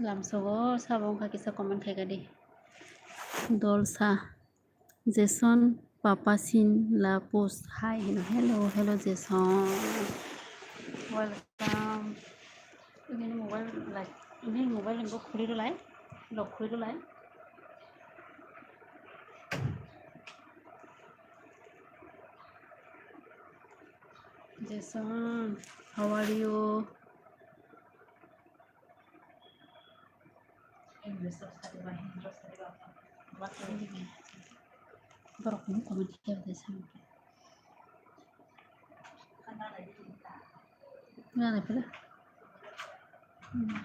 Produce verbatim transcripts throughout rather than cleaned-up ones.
Lamsogo sabo wngkha kisa comment khaikha di. Dolsa. Jason Papasin la post. Hi, hello, hello, hello, Jason. Welcome. Ini mobile like, ini mobile ini khuli dulu lai. Lock khuli dulu lai. Jason, how are you? Borok ni comment khe de sa. Nana pila. Hmm.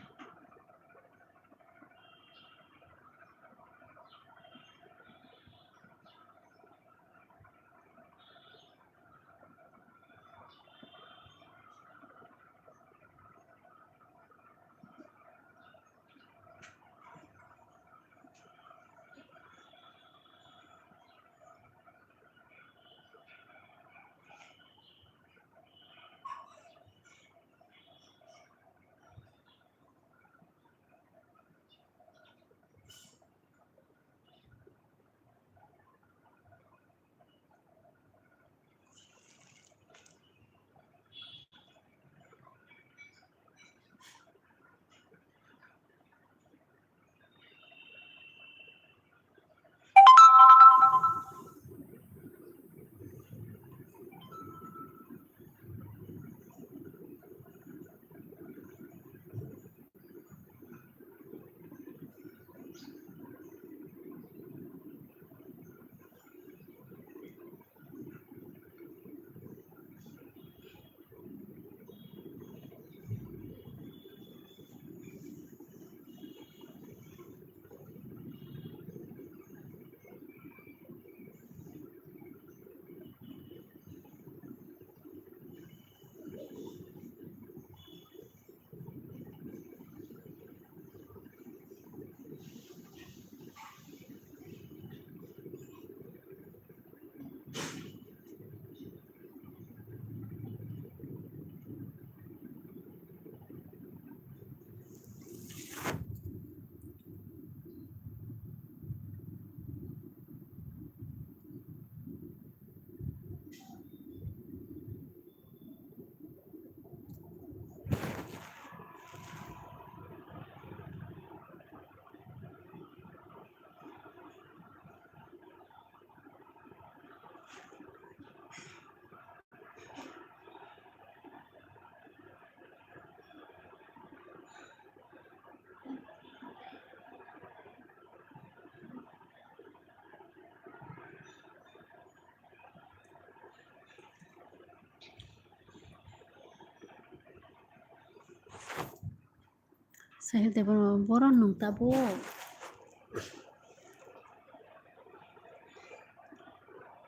Sahil Debbarma, boro nwng tabuk?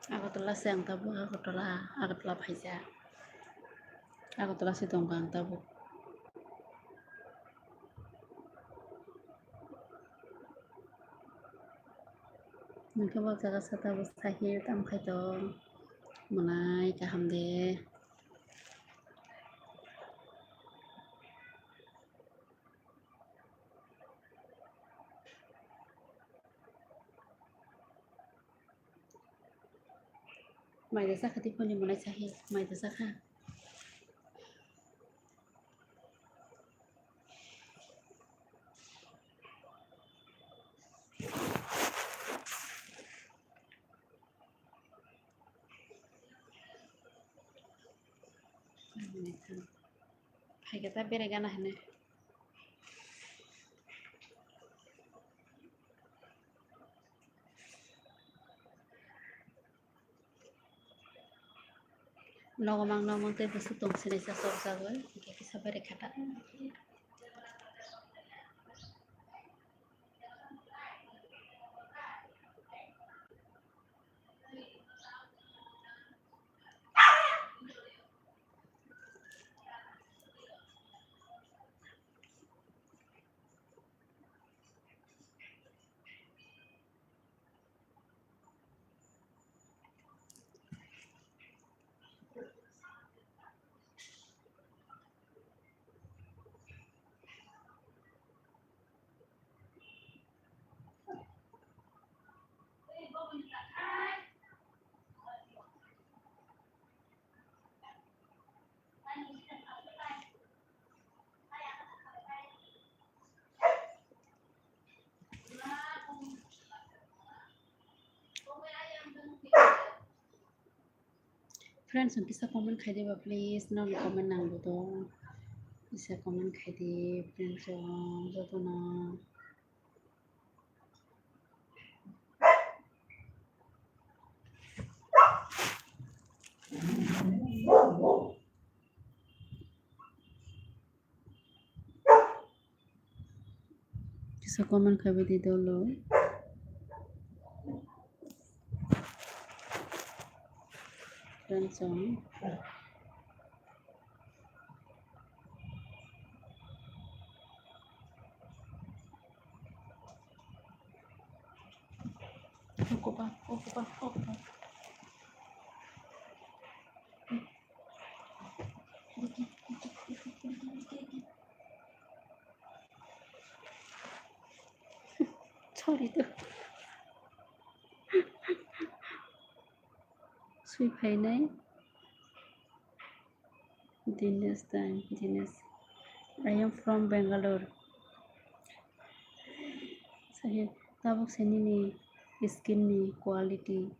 Agartala se ang tabuk, Agartala, Agartala phaijak. Agartala se tongkha ang tabuk. Nwng khe bo jaga sa tabuk Sahil, tamo khai tong? Mwnai kaham de. Mai da chakha tei phone ni mwnai Sahil, mai da chakha. Phaikhe ta berai gana hinwi. Nogo mang nogo mang tei bwswk tong sinai sa chok jagwi, hwnkhe kisa berai kha ta. Friends, kisa comment khai diba, please. Nang comment nang do. Kisa comment khai di, friends, joto no. Kisa comment khai di dolo. Friends, ocupa, ocupa, ocupa. Sorry to. Sui phainai. Dinesh time, Dinesh. I am from Bangalore. Sahi, tabuk se nini skin ni quality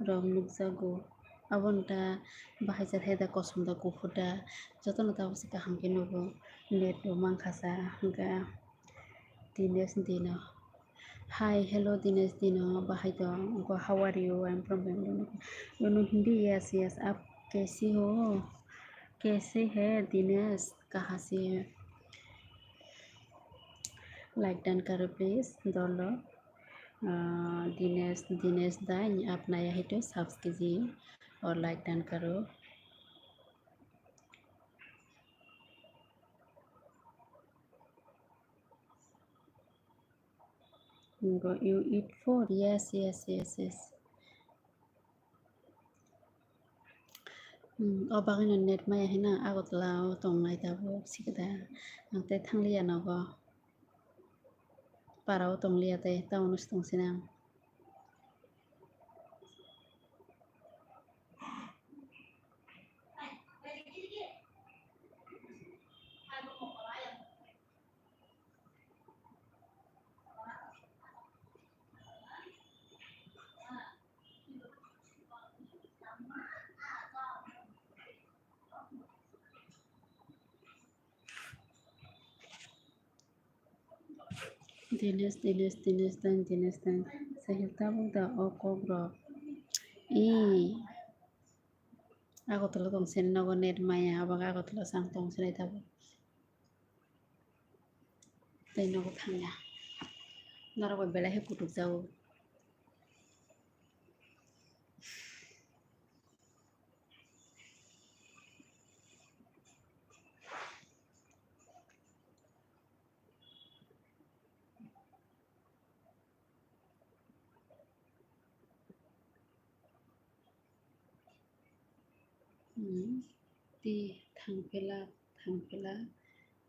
rok nukjago. Aboni ta bahai jat hai da, kosom da, kuphur da, jotono tabuk se kaham khe nugo. Net bo mankha sa, hwnkhe Dinesh Dino. Hi, hello, Dinesh Dino, bahai tong? How are you? I'm from Bangalore. You know Hindi? Yes, yes. आप कैसी हो? कैसे है दिनेश? कहाँ से है? Like done करो please, dolo. अ, दिनेश, दिनेश दा, आप नया है तो subscribe कीजिए और like done करो। You eat food? Yes, yes, yes, yes. Hmm, o bagwino net maya hino Agartala o tongnai tabuk sikida. Ang tei thangliya nogo. Para o tongliya tei town o se tongsinang. Dinesh, Dinesh, Dinesh time, Dinesh time. Sahil tabuk da o kok rok. Ee. Agartala tong sini nogo net maya, abo Agartala sang tong sini tabuk. Tei nogo thangya. Norok bai belai khe kutuk jago. Hmm. Ti thangphela, thangphela,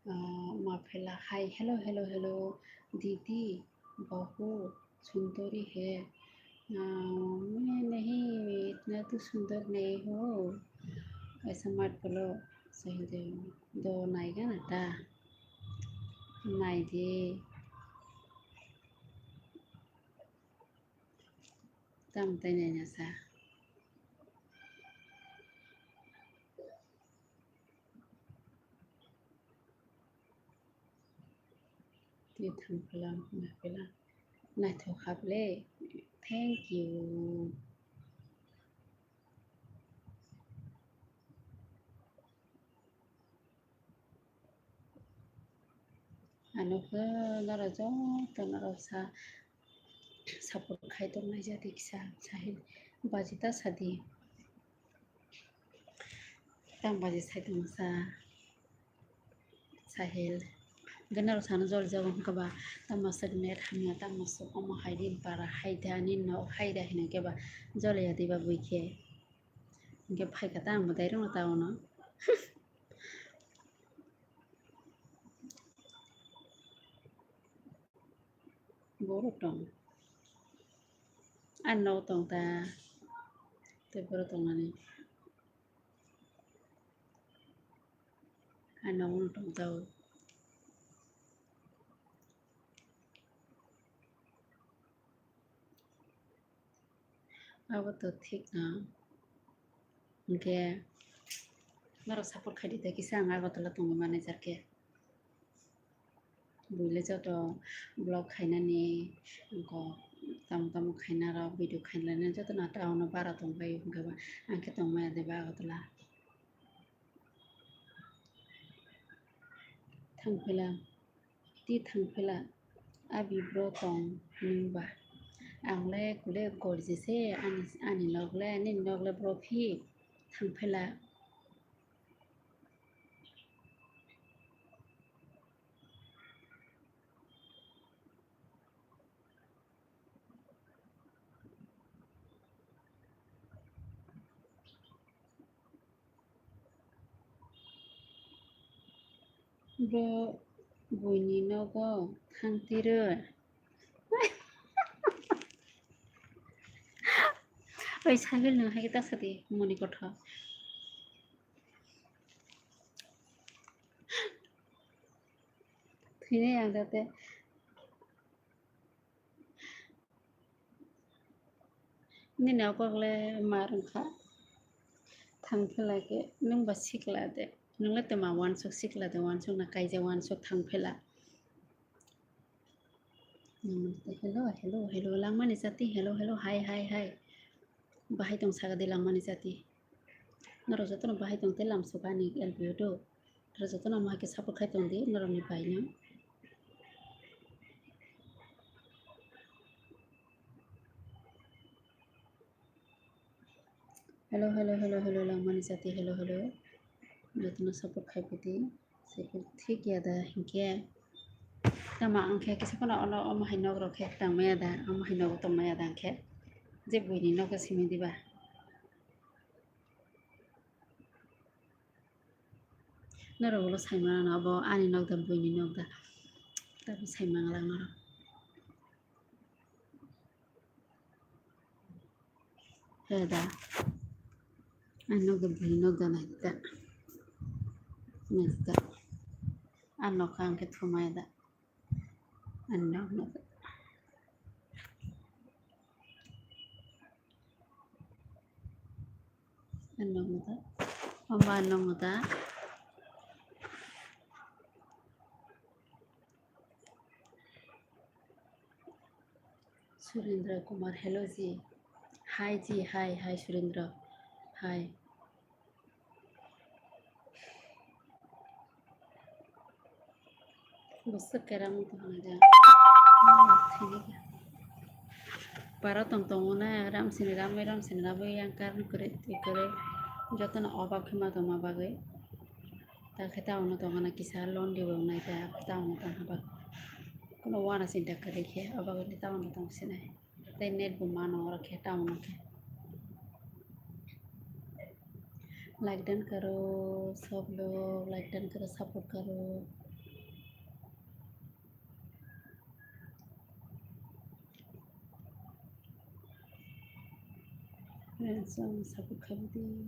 ah, maphela. Hi, hello, hello, hello, didi, bahut sundori hai. Ah, main nahi, itna to sundor nahi ho. Aisa mat bolo, Sahil de, do naiga na ta? Nai de. Tam tai nai na sa. Twi thang phalang, ma phalang. Naithok hap le. Thank you. Ano khe norok joto norok sa support khai tongnai jadi kisa Sahil baji ta sadi. Tang baji sai tong sa Sahil. Hwnkhe norok sana joli jago hwnkhe ba tamo swk net hamya, tamo swk omo hai din para hai da, nini nok hai da hinwi khe ba joli ya diba bui khe. Hwnkhe phaikha ta ang bo dairokno ta ono. Borok tong. Ani nogo tong ta. Tei borok tongnani. Ani nogo tong ta o. Abo to thik no. Hwnkhe norok support khai di, tei kisa ang Agartala tongwi manager khe. Buile joto vlog khainani, kok tamo tamo khainarok, video khainani jotono town o bara tongbai, hwnkhe ba ang khe tongmaya de ba Agartala. Thangphela, ti thangphela, abi bro tong nwng ba? Ang le kule gorji se, ani, ani nok le, nini nok le bro phi thangphela. Bo buini nogo thangtwi rw. Oi Sabil, nwng hai khe ta sadi moni kotha. Thwinai ang jate. Nini o kok le mar wngkha. Thangphela khe nwng ba sikla de. Nwng le twma uansuk sikla de, uansuk na kaijak uansuk thangphela. Hello, hello, hello, langmani jati, hello, hello, hi, hi, hi. Bahai tong saga de langmani jati. Norok jotono bahai tong tei lamsok ani L P O do. Norok jotono omo hai khe support khai tong di norokni bai no. Hello, hello, hello, hello, langmani jati, hello, hello. Jotono support khai phaidi. Thik ya da hinkhe. Tama ang khe kisa phano ono omo hai nok rok khe tang maya da, omo hai nogo tong maya da ang khe. Je buini nogo simi diba. Norok ulo sai mano abo ani nok da, buini nok da. Tamo sai manglak norok. He da. Ani nok da, buini nok da, nai da. Nai da. Ani nok ang khe thumai da. Ani nok, nok. Ani nok, nok. Amba ani nok, nok da. Surendra Kumar, hello ji. Hi ji, hi, hi Surendra. Hi. Bwswk khe ram wng tongkha na da? Thini khe. Para tong tongo na, ram sini ramwi, ram sini ramwi, yang karwi kwrwi, twi kwrwi. Jotono obak khe ma tongma bagwi. Ta khe ta ono tongkha na kisa londi bo wngnai ta, ta ono tongkha ba. Kono wana sinta kwrwi khe, obak ta ono tong sinai. Tei net bo mano oro khe town o khe. Like dan karo, sob log like dan karo, support karo. Friends, ang support khaidi.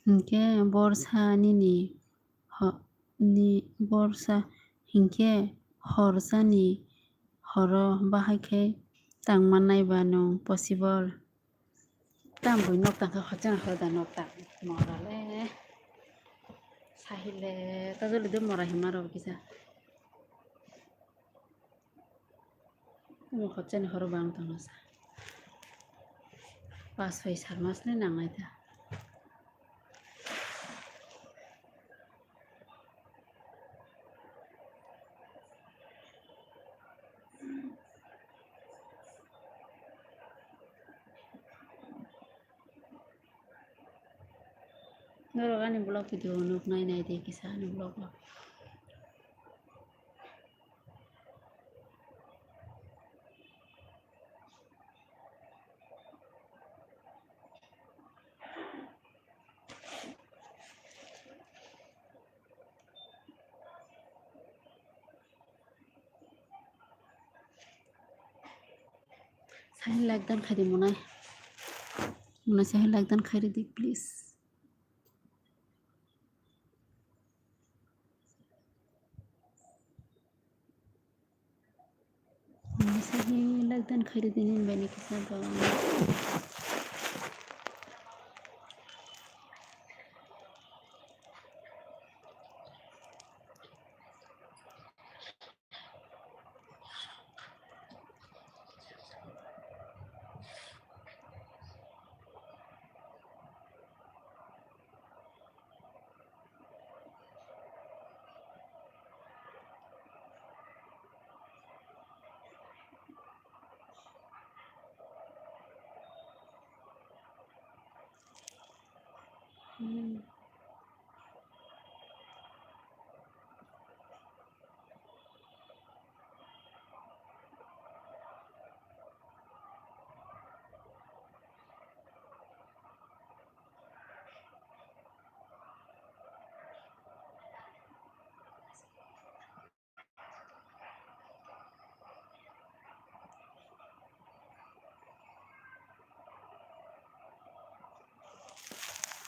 Hinkhe borsa nini ho-, ni borsa hinkhe horsani horo bahai khe tangmannai ba nwng possible. Tamo nok tangkha, hochano horo da nok tang mora le. Sahile, ta joli de mora hima rok kisa. Tamo hochani horo bang tangna sa. Pas soi sar mas le nangnai ta. Norok ani vlog video nuk nai nai de kisa ani vlog o. Sahil like dan khaidi monai. Monai sahil like dan khaidi, please. Monai sahil like dan khaidi nini bani kisa ba.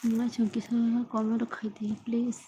Naisong kisa comment rok khaidi, please.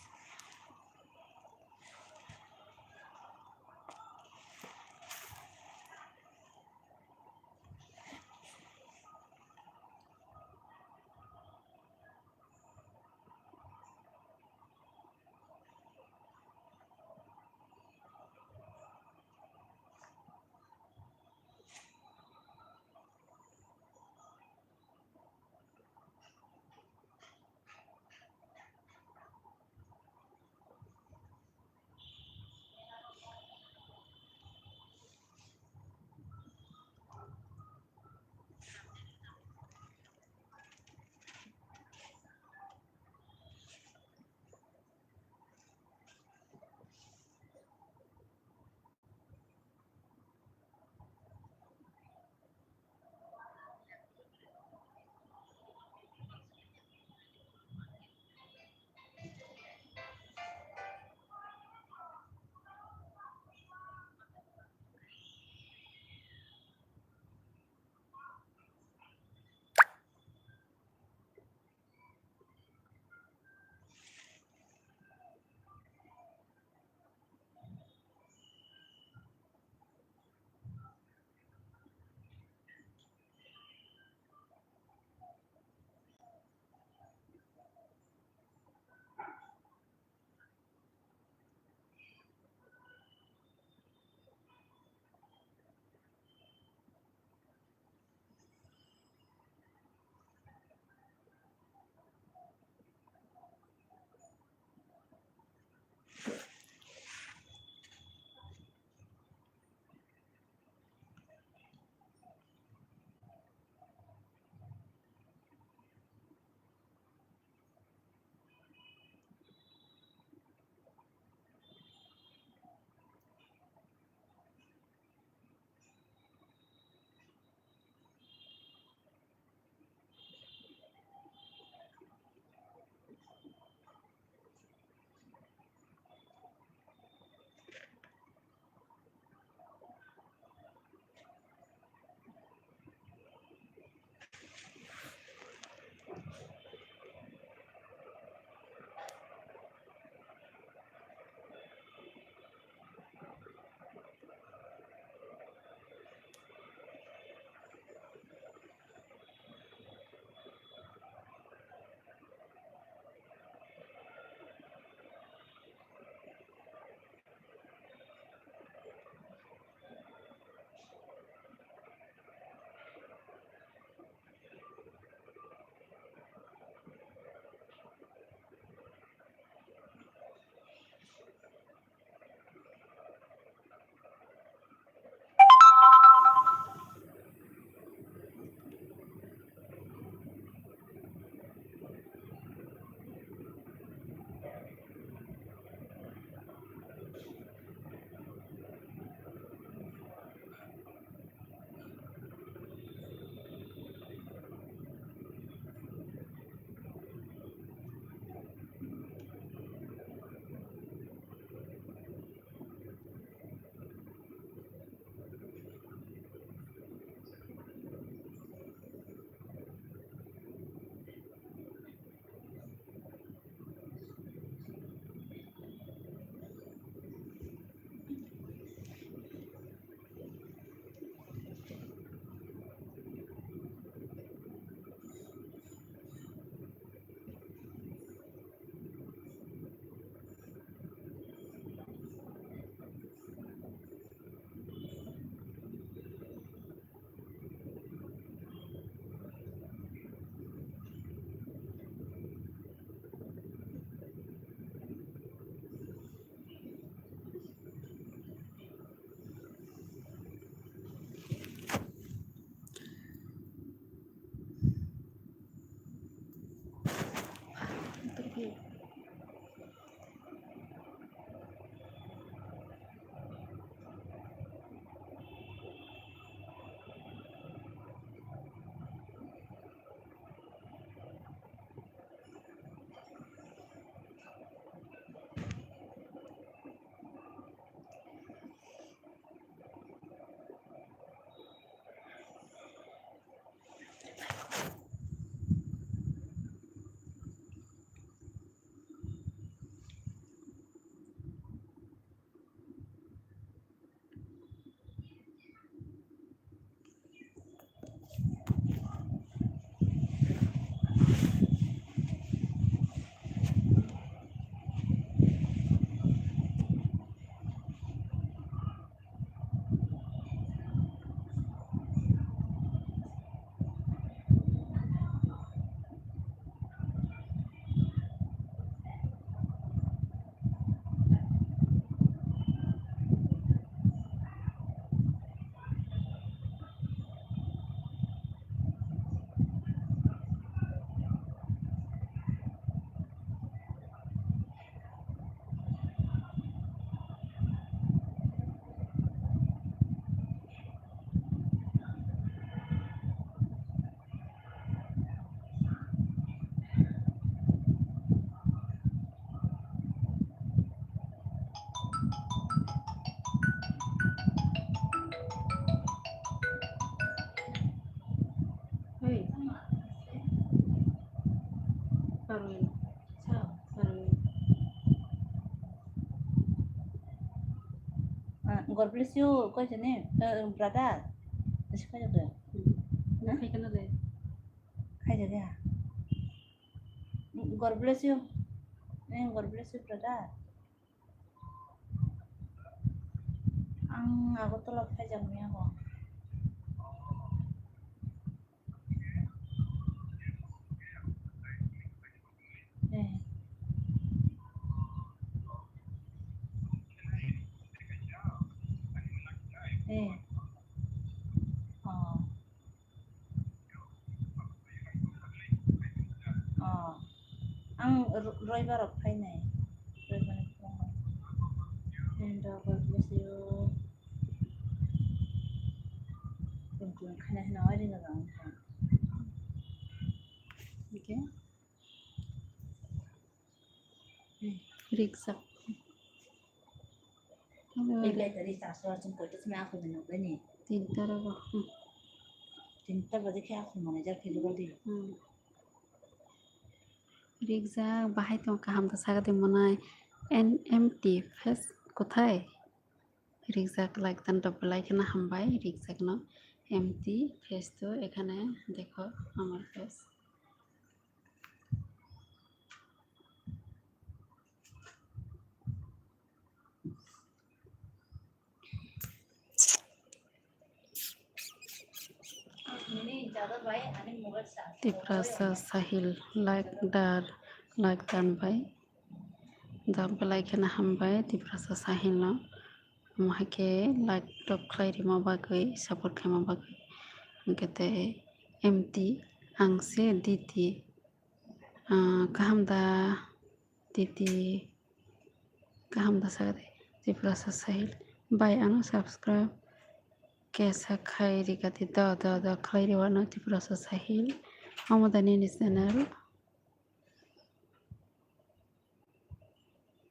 Ah, God bless you, koi jani, eh, brother. Isi koi jani? Hmm. Nah? Khai kana de? Khai jani ha? God bless you. Eh, God bless you, brother. Ang Agartala phaijakmani abo. Eh. Eh. Oh. Oh. Ang ro-, roibar rok phainai. Roibar ni phungo. And, uh, God bless you. Thank you. Khana khana wari na lang. Okay. Riksak. Tinta rogo. Hmm. Tinta baje khe akhum manager khe jugal di. Hmm. Rikjak, bahai tong kaham da saga di monai. N M T face kothai? Rikjak, like dan rok belai kheno hambai, rikjak no. M T face to ekhane dekho, amar face. Tiprasa Sahil, like dar, like dan bai. Jam belai kheno hambai Tiprasa Sahil no. Omo hai khe like rok khlai rima bagwi, support khaima bagwi. Hwnkhe tei M T, ang se D T, ah, kaham da D T, kaham da sakha de Tiprasa Sahil. Bai, ano subscribe kesa khai rikha di, do, do, do, khlai rw ano Tiprasa Sahil. Omo da nini channel.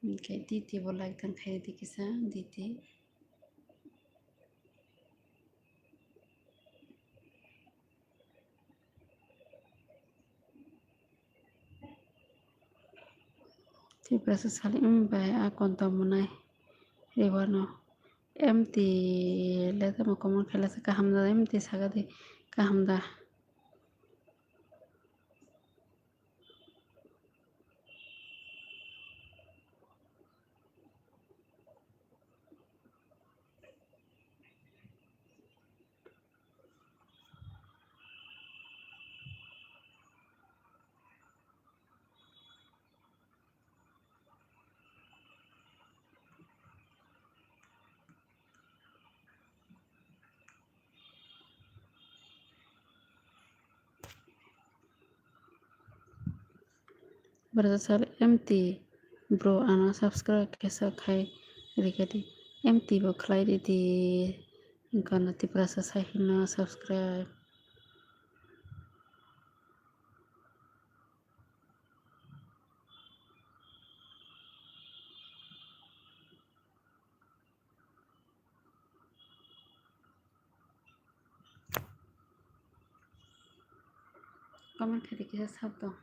Hwnkhe D T bo like dan khai di kisa, D T. Tiprasa Sahil, um, bai, a kon tong monai. Ribano. M T le tamo comment khailasa kaham da, M T saga di kaham da. Brother sir, M T bro ano subscribe kesa khai rikha di. M T bo khlai ridi. Wngkha no Tiprasa Sahil no subscribe. Comment khaidi kisa sab tong.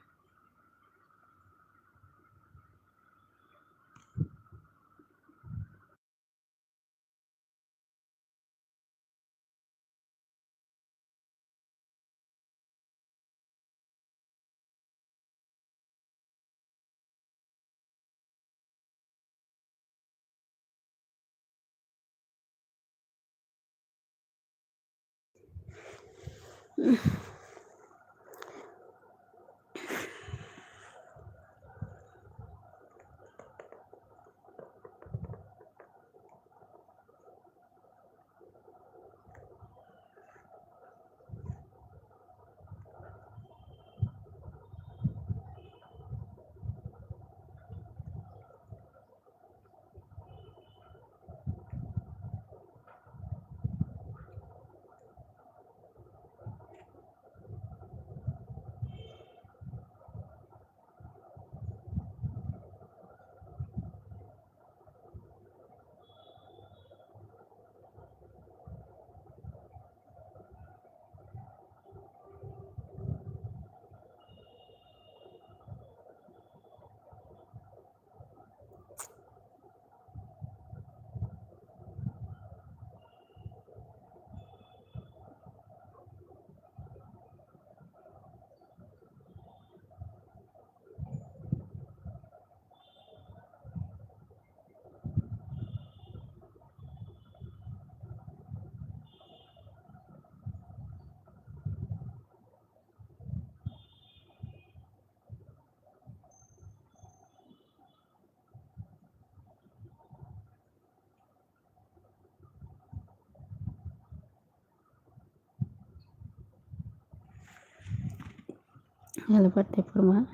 Albert Debbarma,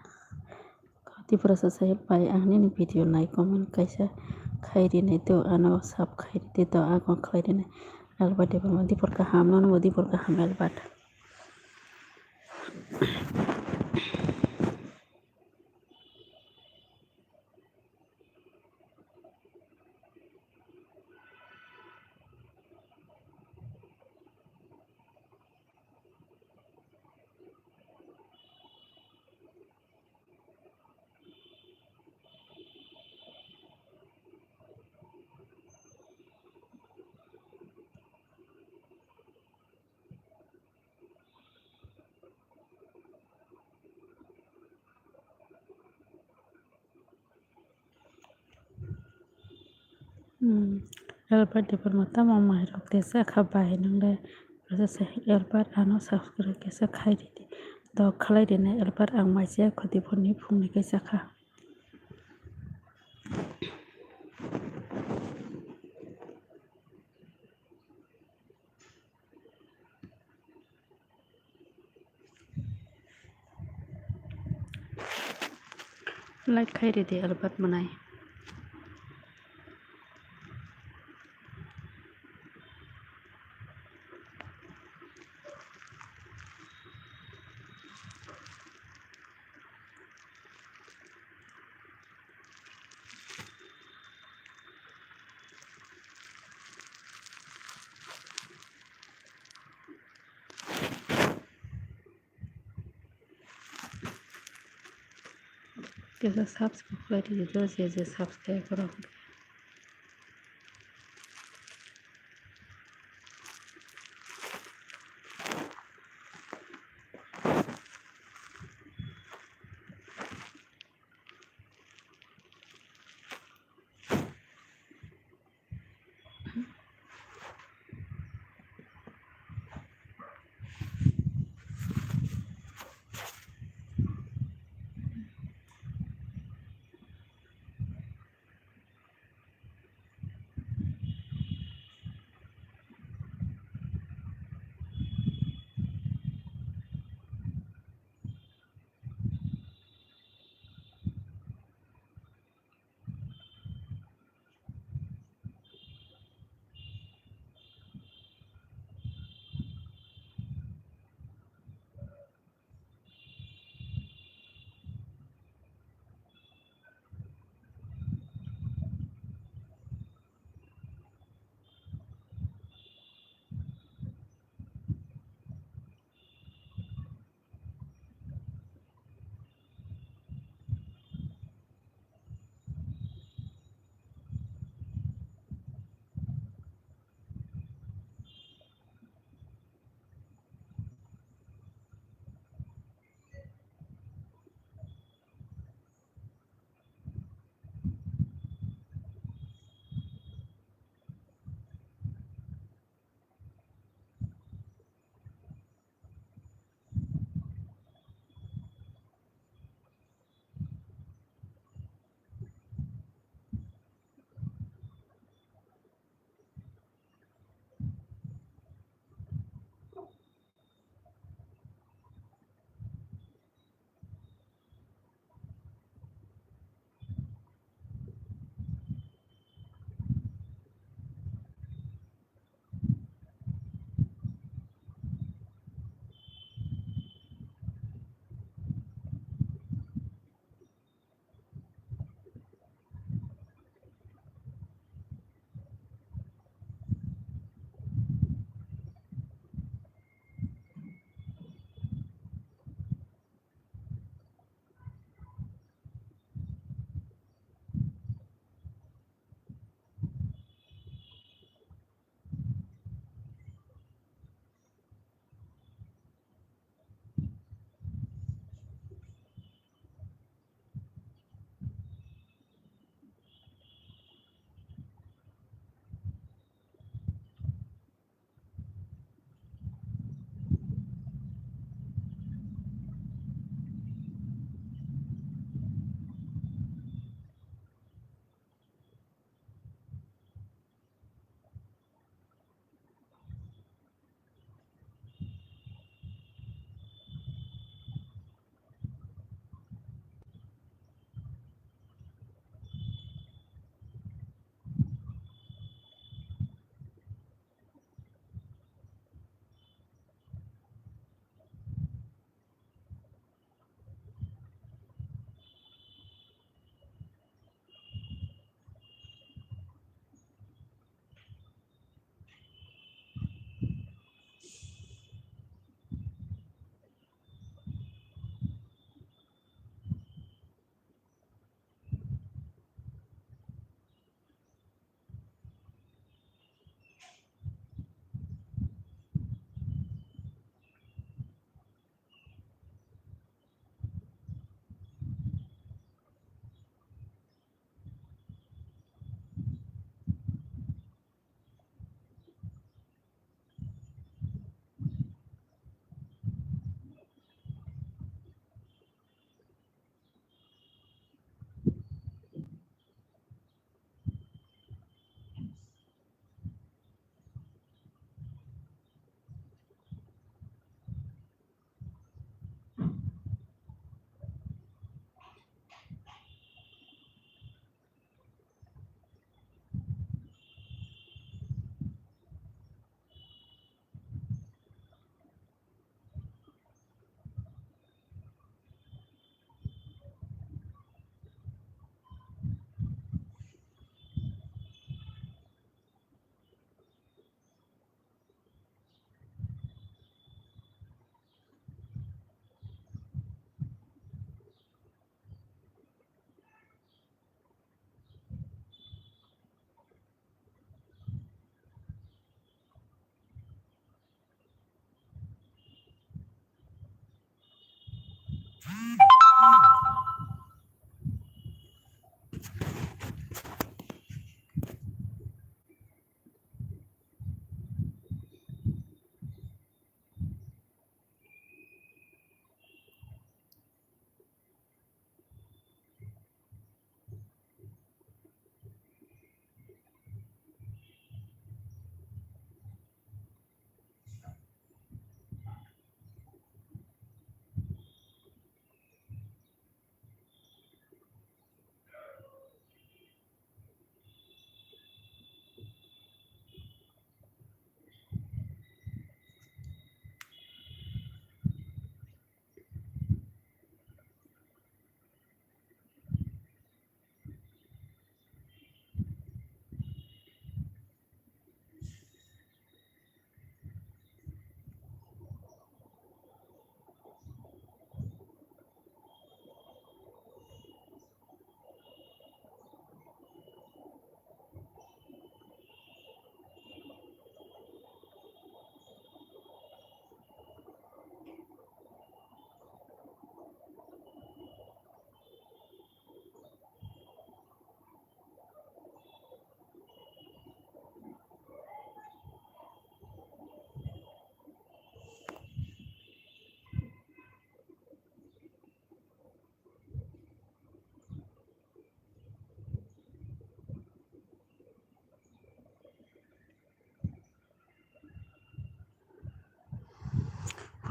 Tiprasa Sahib bai ang nini video nai, comment kaisa khai rinai to, ano sub khai ridi to, ako khlai rinai. Albert Debbarma, dipor kaham, nono bo dipor kaham Albert. Hmm. Albert Debbarma tamo mairok tesa kha bai nwngle. Process Albert ano subscribe kesa khai ridi. Dok khlai rinai Albert, ang maisa khoti phone ni phung ni kaisa kha. Like khai ridi Albert mwnai. Kisa subscribe khlai ridi, je je subscribe rok.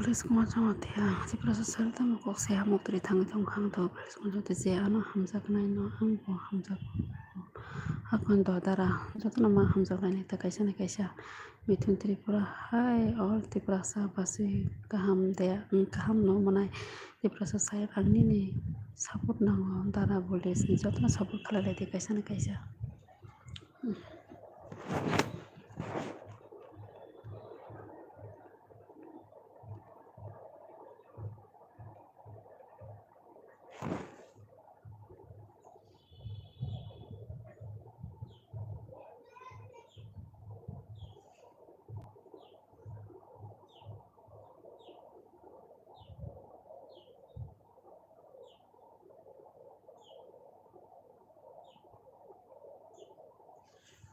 Police Kumar Jamatia, Tiprasa sal tamo kok se hamok twi thangwi tongkha ang to. Police Kumar Jamatia je ano hamjaknai no ang bo hamjak. Hakon do dara jotono ma hamjaknai ta kaisa na kaisa. Mithun Tripura hai all Tiprasa basi kaham de, kaham no manai Tiprasa sai ang nini support nango dara police ni jotono support khlai lai de kaisa na kaisa.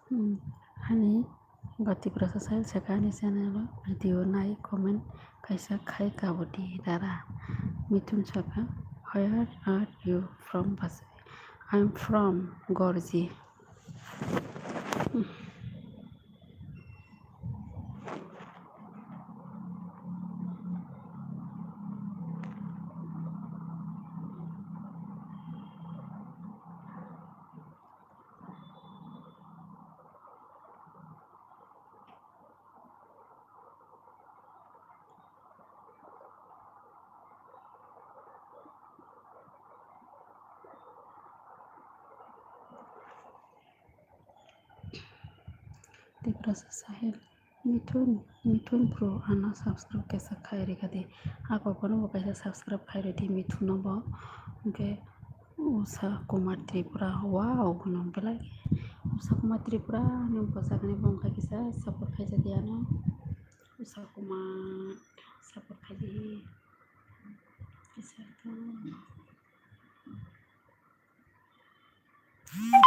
Hmm, ani gati prasa sai saka ani channel o video nai comment kaisa khai kabodi dara. Mithun saka, "Where are you from?" Basi, "I'm from Gorji." Hmm. Tiprasa Sahil, Mithun, Mithun Pro ano subscribe kaisa khai rikha di. Ako bono bo kaisa subscribe khai ridi Mithun no bo. Hwnkhe Usha Kumar Tripura, wow, hwnwi belai. Usha Kumar Tripura ni bwsakni bo wngkha kisa support khaijak ya no. Usha Kumar support khaidi. Kisa to. Hmm.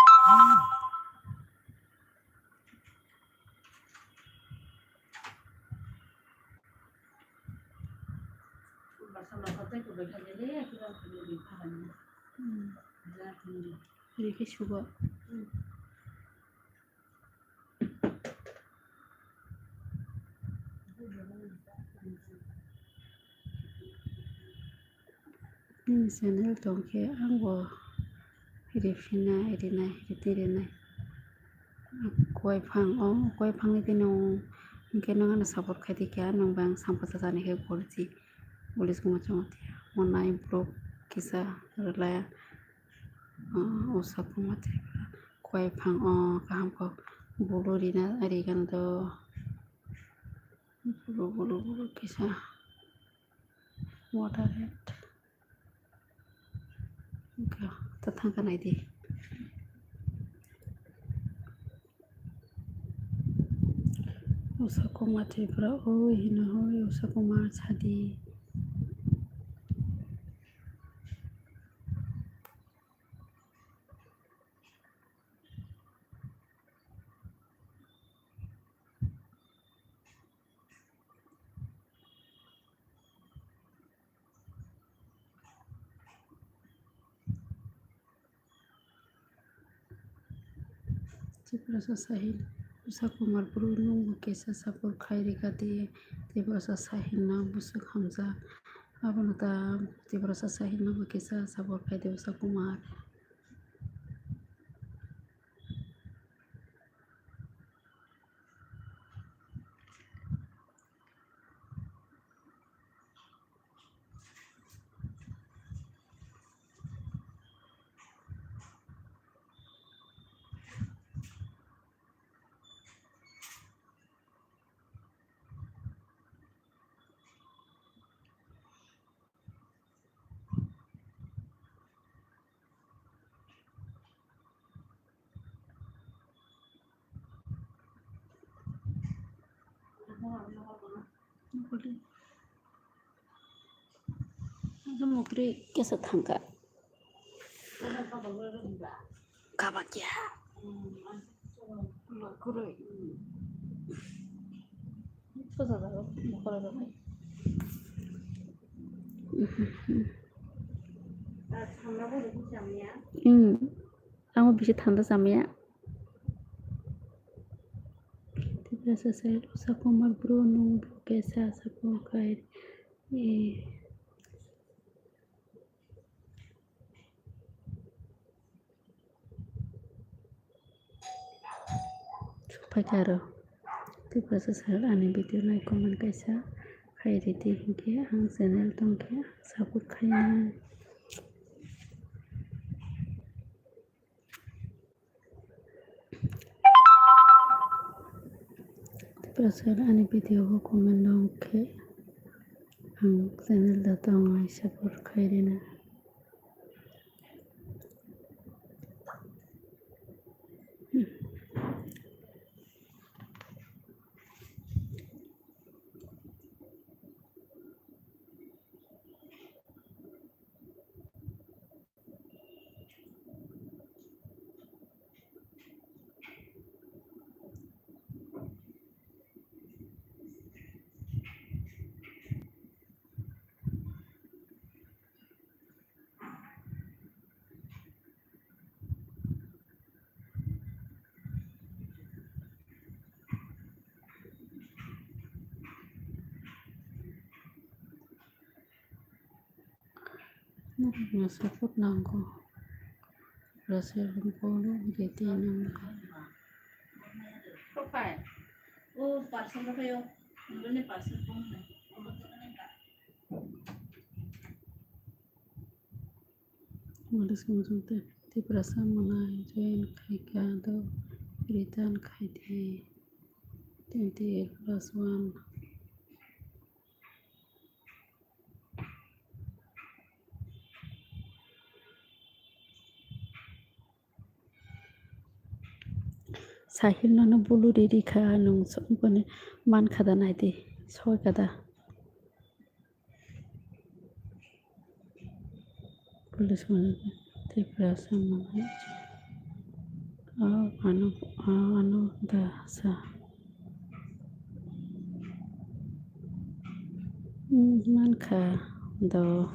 Rikhe sugo. Nini channel tongkhe ang bo riphinai, rinai, riti rinai. Koi phang, o koi phangni tini o, hinkhe nwng ano support khai di khe, nwng bai ang sampasa jani khe gorji. Police Kumar Jamatia, monai borok kisa rwlai, o, Usha Kumar Tripura. Koi phang o kaham kok bulu rina, rigana do. Bulu, bulu, bulu kisa water red. Wngkha, ta thangkha naidi. Usha Kumar Tripura, oi hino hoi, Usha Kumar sadi. Tiprasa Sahil, Usha Kumar bru nwng bo kisa support khai rikha di. Tiprasa Sahil no bwswk hamjak. Abono ta Tiprasa Sahil no bo kisa support khai di Usha Kumar. Mukri kesa thangka. Kabakya. Hmm. Ang bisa thanda samya. Tiprasa Sahil, Usha Kumar bru nwng bo kesa support khai. Eh. Sokphaikha aro. Tiprasa Sahil ani video nai comment kaisa khai ridi hinkhe ang channel tongkhe ang support khainai. Tiprasa ani video o comment rok khe ang channel da tongo, support khai rina. Norokno support nango. Rosel bolo reti nango. English mujung te Tiprasa mwnai join khaikha do return khaidi twenty eight plus one. Sahil nono bulu riri kha, nwng songkoni man kha da naidi, soi kha da. Police manager, Tiprasa mwnai. Oh, ano, oh, ano da sa. Hmm, man kha do.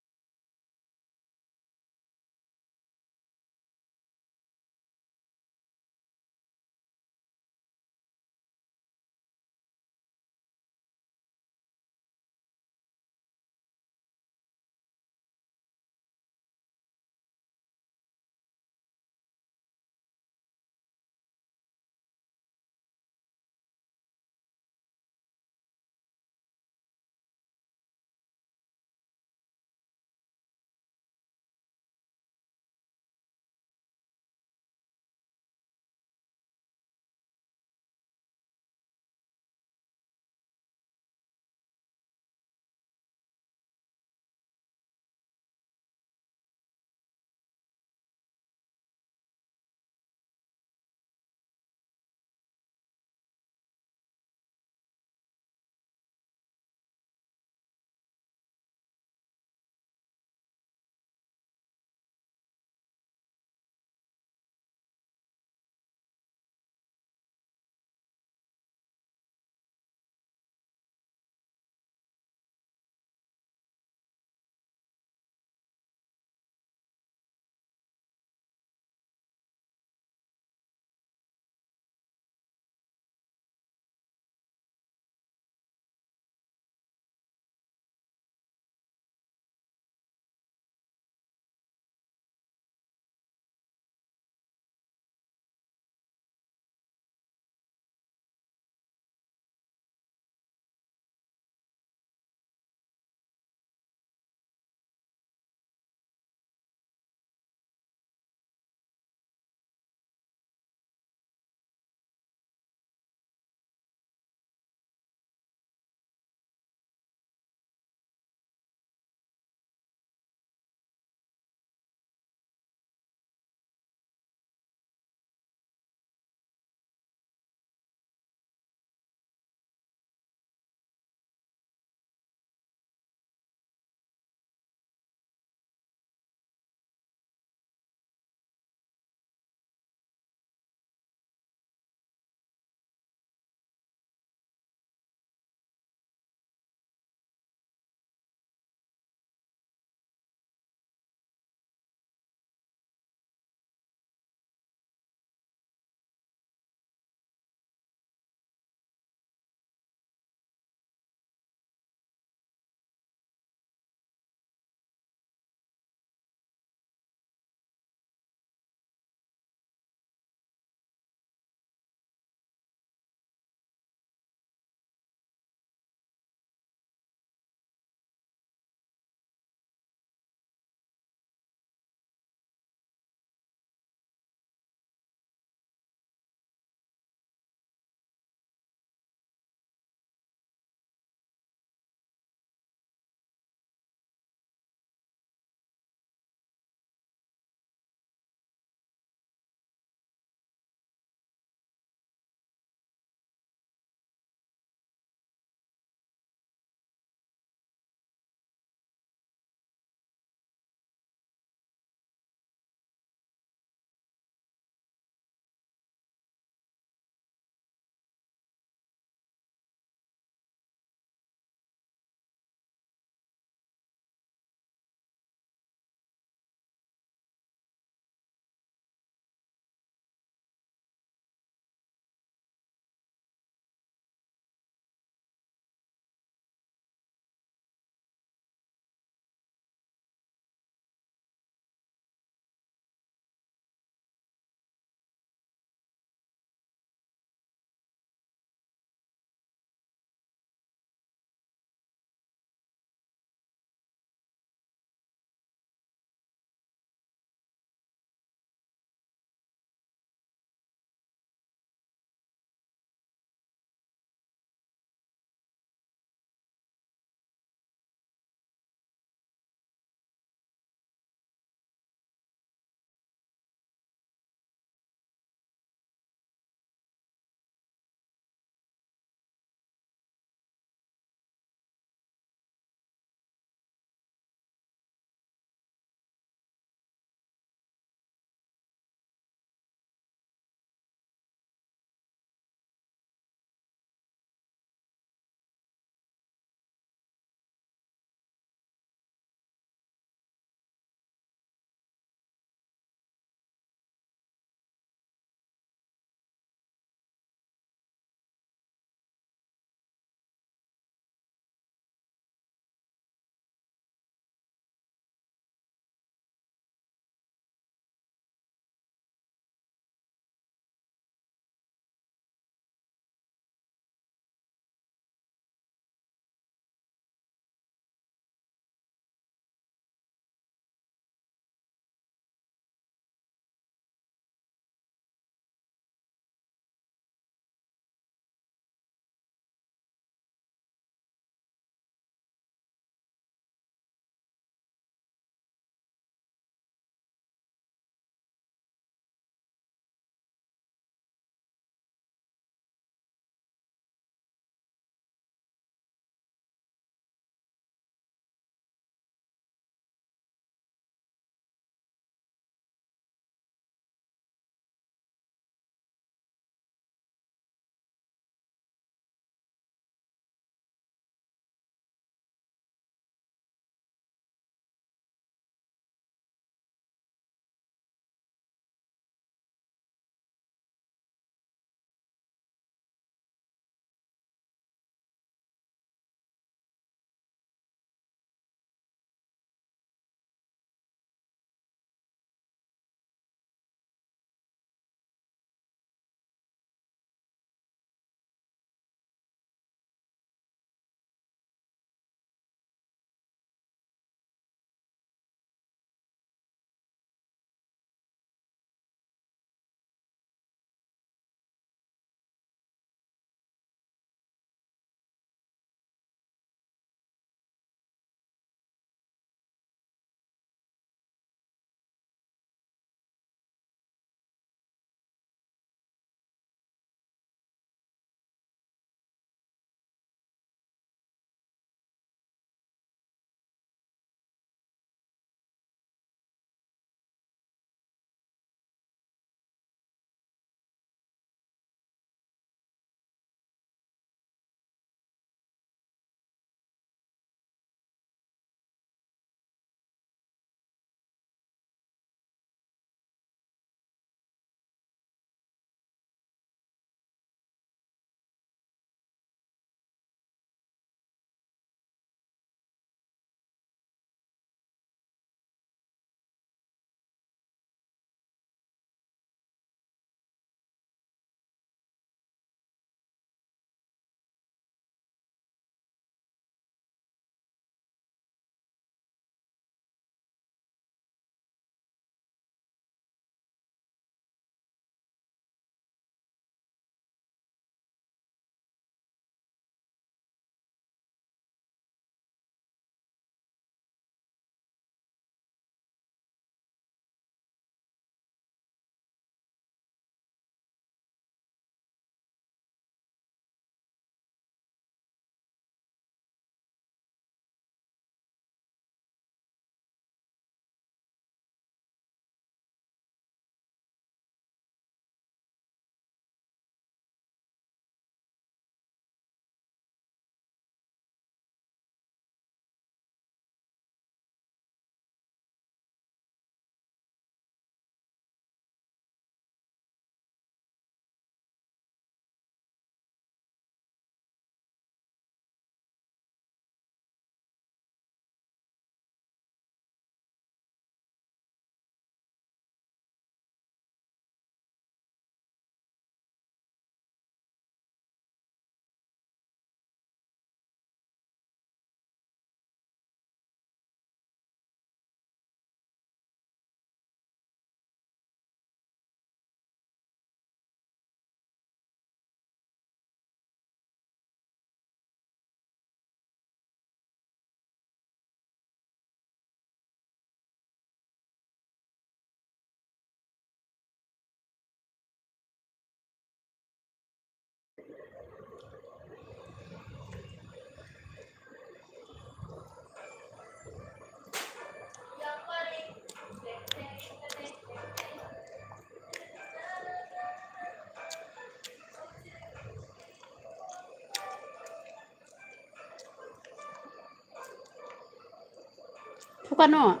Tukano.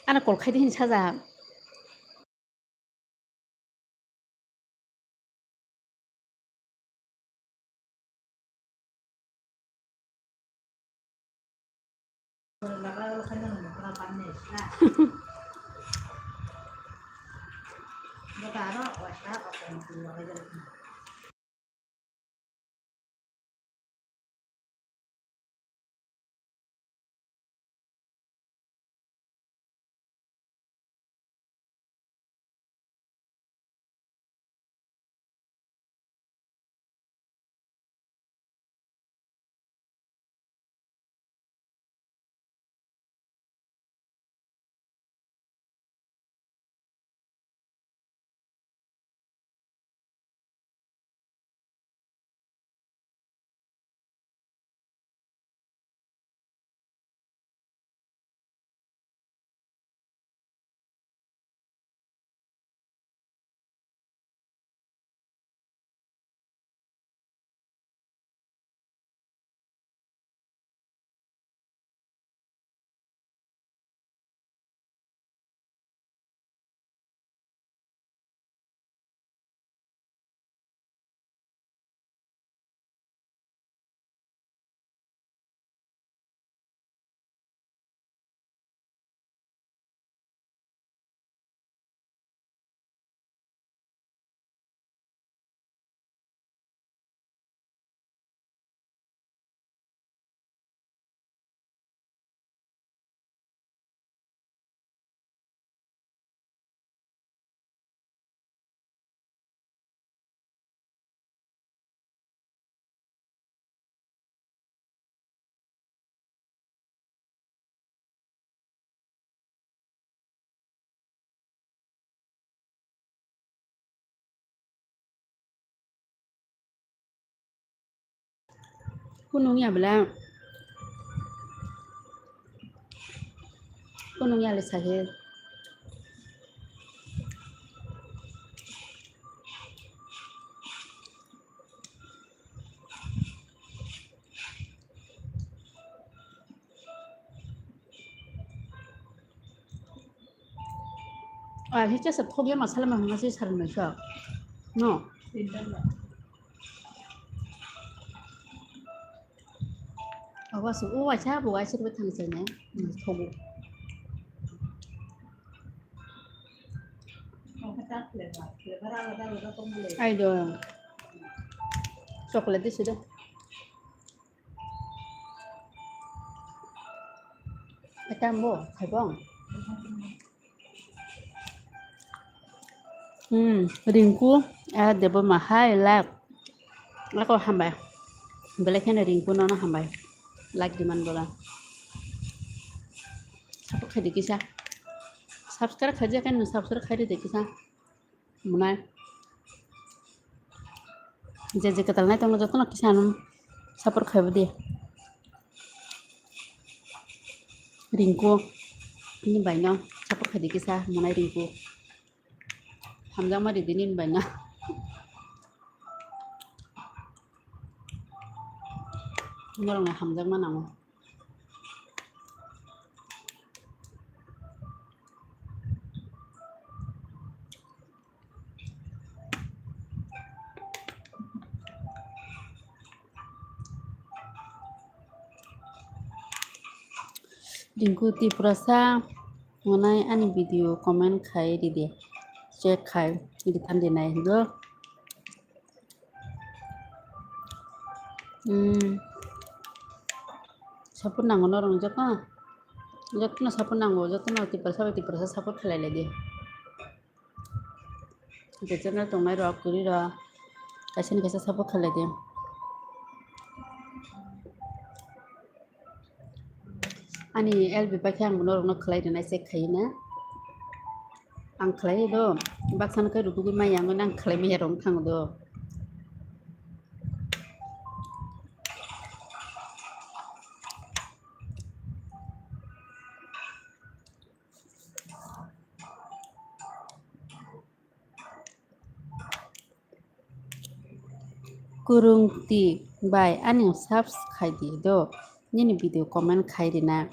Ano call khai di hin sajak. Kunung ya bela. Kunung ya le sahil. Ah, hicha sa thok ya masala ma hwnga se sar nai sa. No. Awa su, o waisa, bo waisa, bo thang sai nai. Hmm, thogo. Ai do. Chocolate disi do. Etam bo, khaibong. Hmm, Rinku, ah, Debbarma, hai, like. Ako hambai. Belai kheno Rinku nono hambai. Like diman bola. Support khaidi kisa. Subscribe khaidi kisa. Munai. Je je kwtal nai tongno jotono kisa ano support khaibo di. Rinku, nini baino support khaidi kisa, Munai Rinku. Hamjakma ridi nini baino. Norokno hamjakma nango. Rinku Tiprasa, Munai ani video comment khai ridi, check khai ridi, than di nai do. Hmm. Support nango norok jotono. Jotono support nango, jotono Tiprasa bai Tiprasa support khlai lai di. Je channel tongnai rok, kwrwi rok, kaisa ni kaisa support khlai di. Ani L B bai khe ang norokno khlai rwnai check khai na. Ang khlai do, baksa no khe rutugwi maya wngwi ang khlai maya rok wng thango do. Kurungti bai ani subs khai di do. Nini video comment khai rina.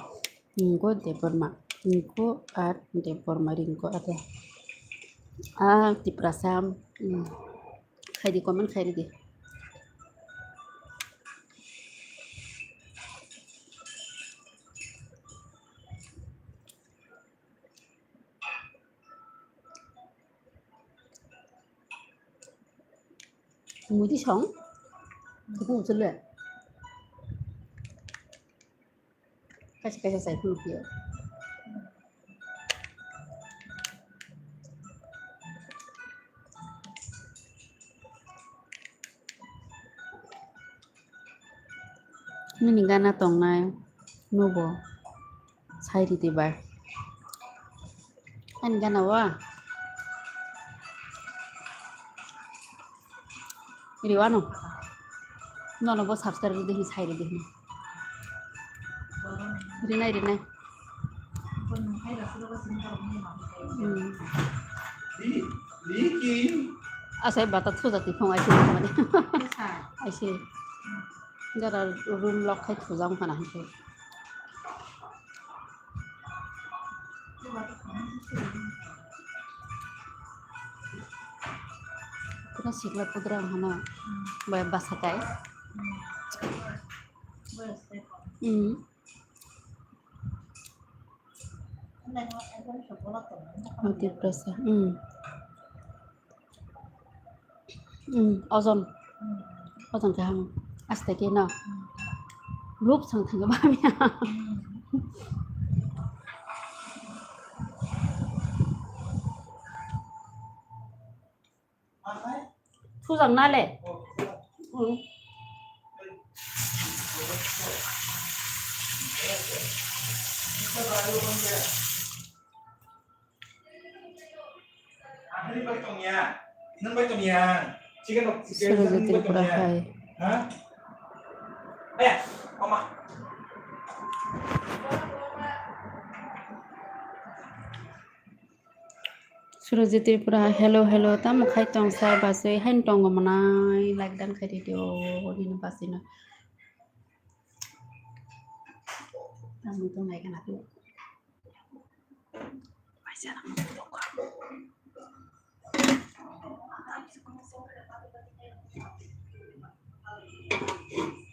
Ringo Debbarma. Ringo ar Debbarma, Ringo ade. Ah, Tiprasa. Hmm. Khai di, comment khai di. Mui di song. Kuku usul le. Kaisa kaisa sai phuru phiyo. Nini gana tongnai nubo sai ridi bai. Ani gana wa. Riwano. Nono bo subscribe ridi hin sai ridi hin. Rinai, rinai. Hmm. Asai bata thuja ti phung aisi mani. Aisi. Jara room lock khai thuja wngkha na hinke. Kuna sikla pudra wngkha na. Bai basa kai. Hmm. Tiprasa. Hmm. Hmm. Ojon. Ojon kaham. Aste ke no. Rup sang thang ba mi. Thujak na le. Surajit Tripura hai. Surajit Tripura, hello, hello, tamo khai tong sa basui, hain tongo manai, like dan khai di o, nini basui no. Tamo tong nai kana tu.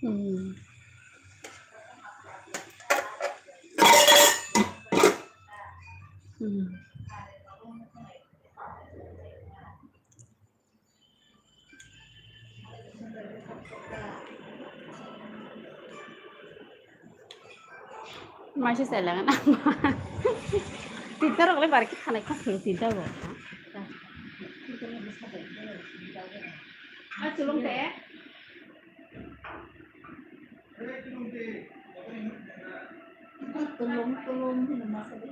Hmm. Hmm. Maise seleng na. Tinta rok le barki khanai khok tinta bo. Achulung te. Tulung tulung hino masa de.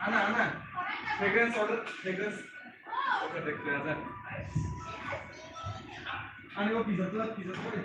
Ana, ana. Fragrance order, fragrance. Oke, dek, dek, dek. Ani o pizza tuh, pizza tuh.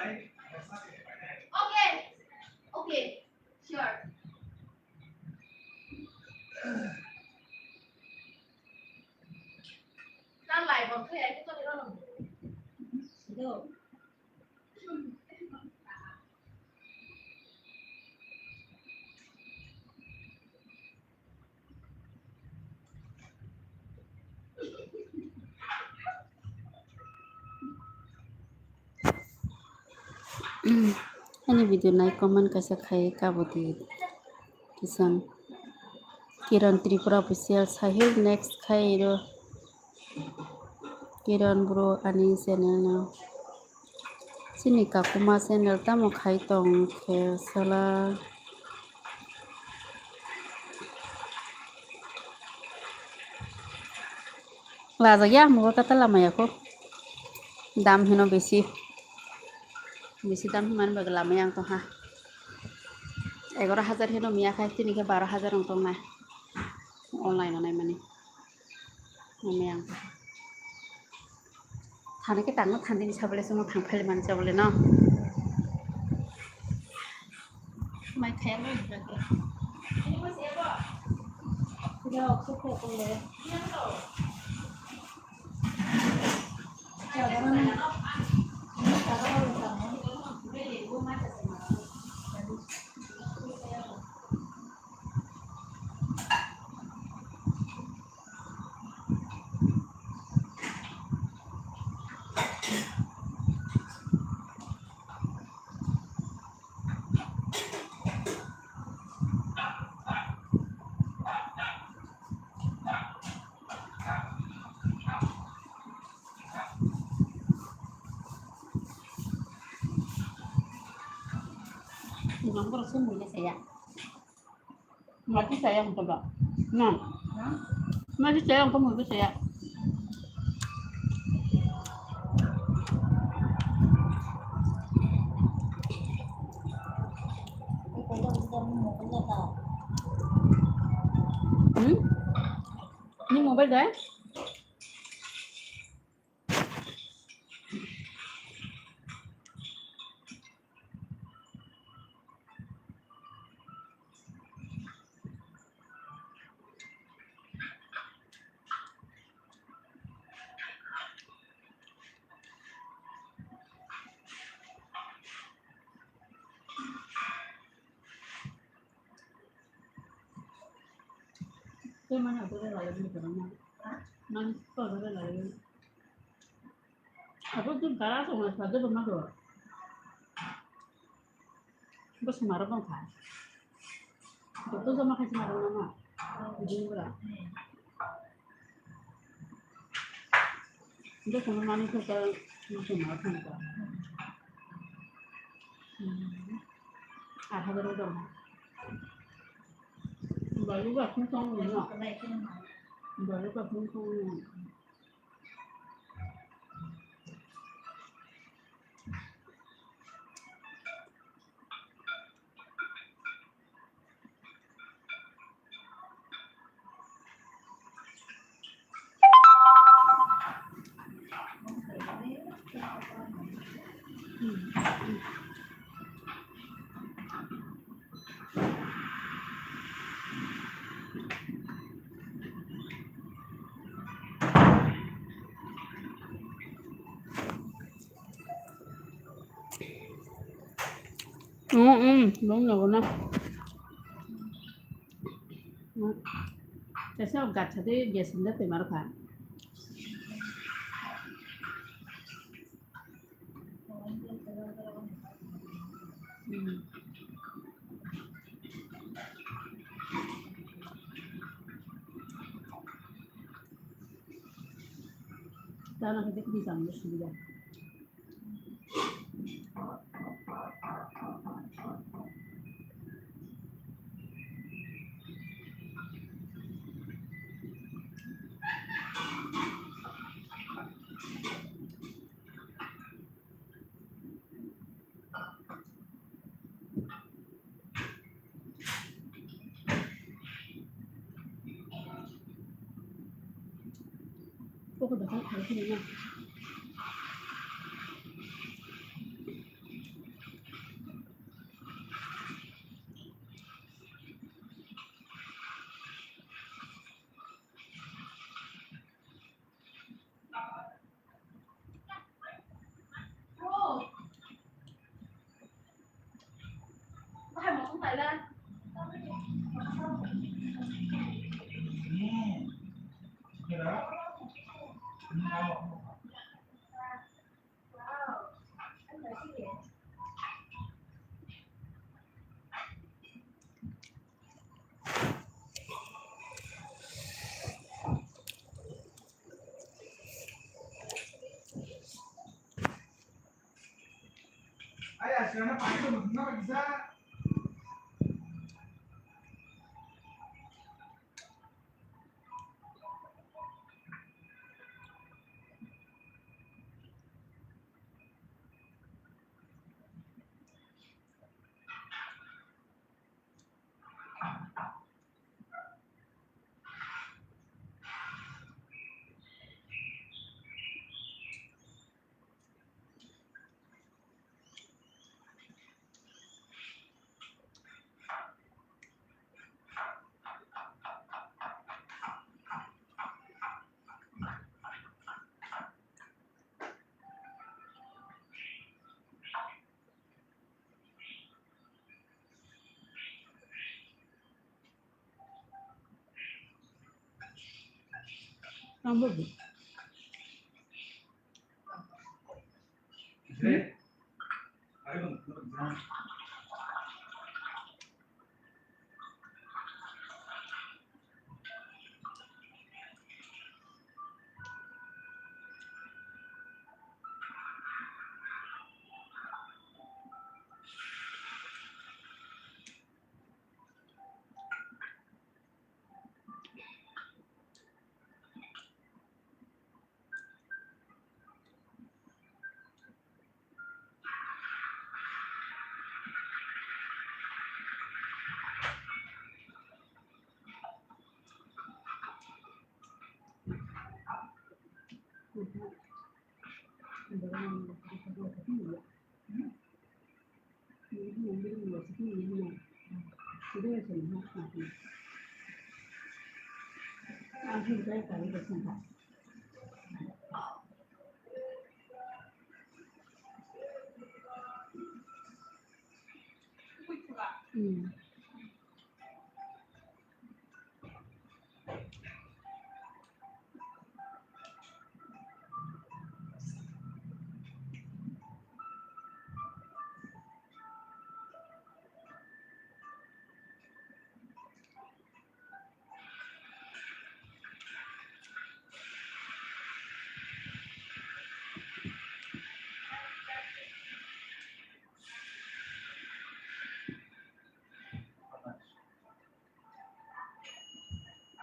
Okay. Okay. Sure. Ani video nai comment kaisa khai kabo di. Kisang Kiran Tripura official Sahil next khai ro. Kiran bro ani channel no. Chini kakuma channel tamo khai tong khe sala. Lajak ya, mugo kata lama ya ko. Dam hino besi. Besi dam himani bagwi lama yang tong ha. Egaroh hajar hino miya khai, tini khe baro hajar wng tong nai. Online o nai mani. Mama yang tong ha. Thani khe tangno thani ni sabole songno thang phai mani sabole no. Mai thaya lo. Mati saya untuk dok. Nah. Mati saya untuk mau saya. Hmm? Ini mobile dah? Kau mana aku dah lalu ni kerana, mana kau dah lalu. Aku tu galas orang saja pernah tu. Bos marah bang kan. Betul sama kasih marah mama. Jadi berapa? Itu sama mami tuh kalau masih marah kan. Hmm. Apa baru dong? Baru gak sih tong ini. Baru gak sih tong ini. Hmm, hmm, belum lagu na. Hmm. Tesa gatsa de gas nda te mar kha. Hmm. Tana kete kri samne subidah. Koko dakhai khalai kheno na. Mm.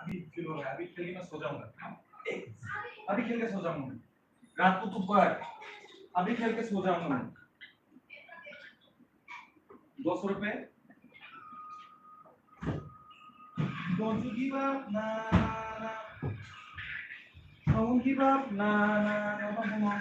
अभी फिर हो गया, अभी खेल के मैं सो जाऊंगा। अभी खेल के सो जाऊंगा मैं। रात को तू पढ़, अभी खेल के सो जाऊंगा मैं। दो सौ रुपए। Don't you give up, na, na, na. Don't give up, na, na, na, na, na.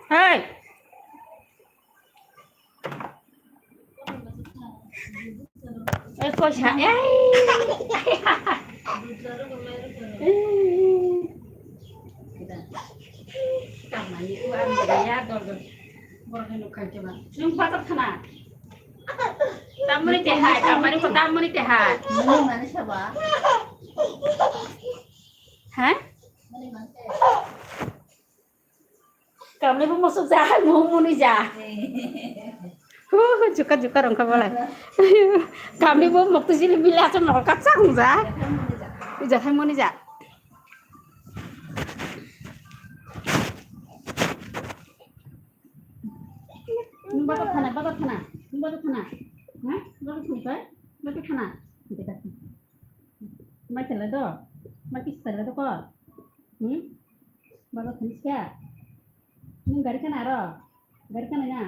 Hey! Oi, koisa, ei! Ei! Kamani, uan, ya, dol, dol. Borok ni nokha khe ba. Nwng bazar thana? Tamoni te hai, kamani ko tamoni te hai. Nwng mani saba? Ha? Nwng mani saba? Kamni bo musuk ja, mo muni ja. Hu, hu, juka, juka rong kha bole. Kamni bo mukti jili bili aso mokol katsa hung ja. Ija thai muni ja. Nung bata thana, bata thana, nung bata thana. Ha? Bata thana, bata thana. Mai khala do, mai kis khala do ko. Hmm? Baba khani siya. Nung gari kana aro? Gari kana ya?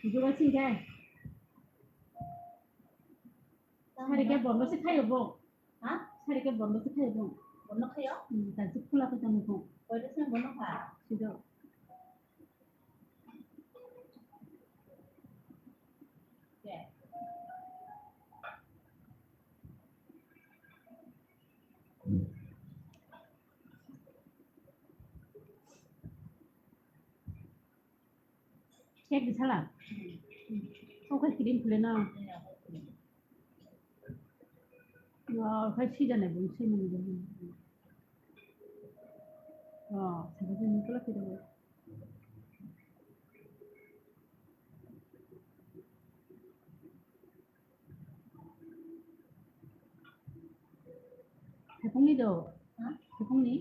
Joga singkai. Sari khe bondo se khayo bo. Ha? Sari khe bondo se khayo bo. Bondo khayo? Hmm, ta se khula khe tamo bo. Koito se bondo kha? Sido. Khe. Kek di sala. Okai kirim khule na. Wah, khai si jane bung si mung bung. Wah, sabai jane kala kira. Thekongni do? Ha? Thekongni?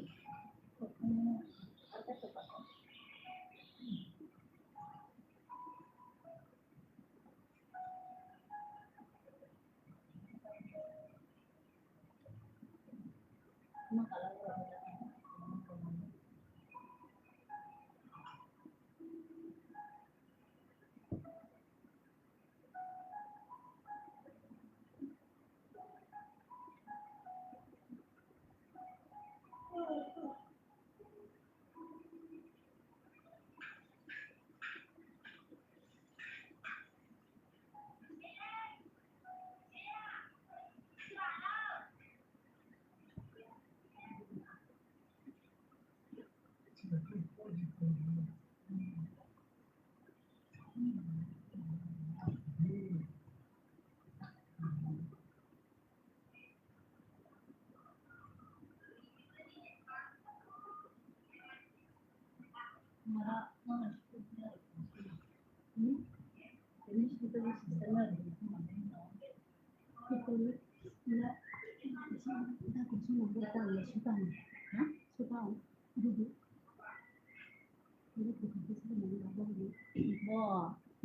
Bo, bo?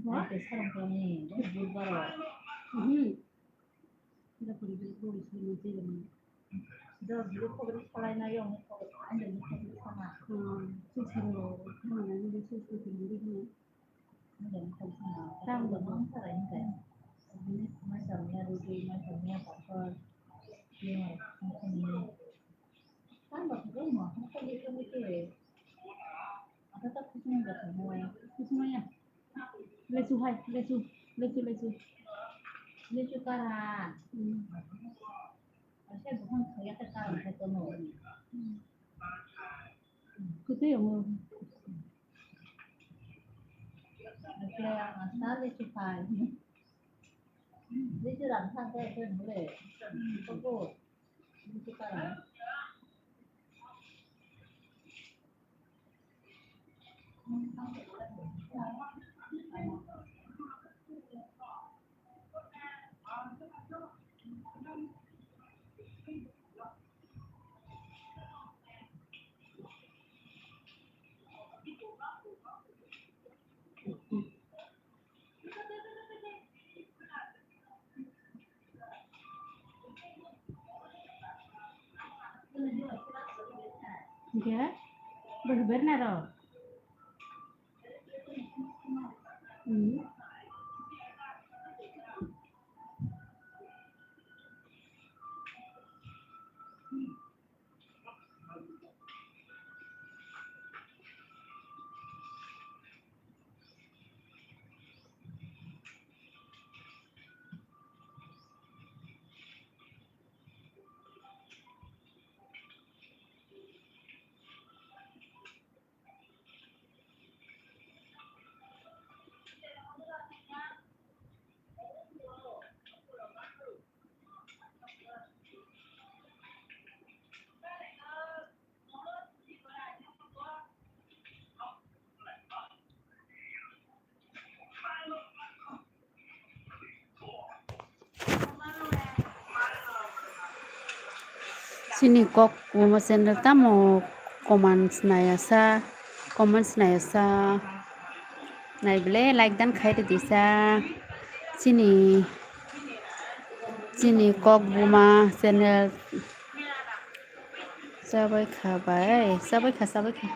Bo? Ate sarong tongni, bo budbaro. Mhm. Kira puri bo, bo isi ni jega ni. Do, bo khobor salai na yong, khobor, ande ni khobor sama. Hmm, sisi ro, khama na ni sisi ro, khama na ni. Lechu hai, lechu, lechu, lechu. Lechu kara. Hmm. Asa bukan kaya ke kara ke tono. Hmm. Kutu yang mau. Asa, asa lechu kai. Lechu ram sa ke ke mule. Koko. Lechu kara. Hingke, bwrwi berna rok. Hmm. Chini kok kwbangma channel tamo comments naiya sa, comments naiya sa, nai bwle like dan khai rwdi sa. Chini, chini kok buma channel chabai kha bai, chabai kha, chabai kha.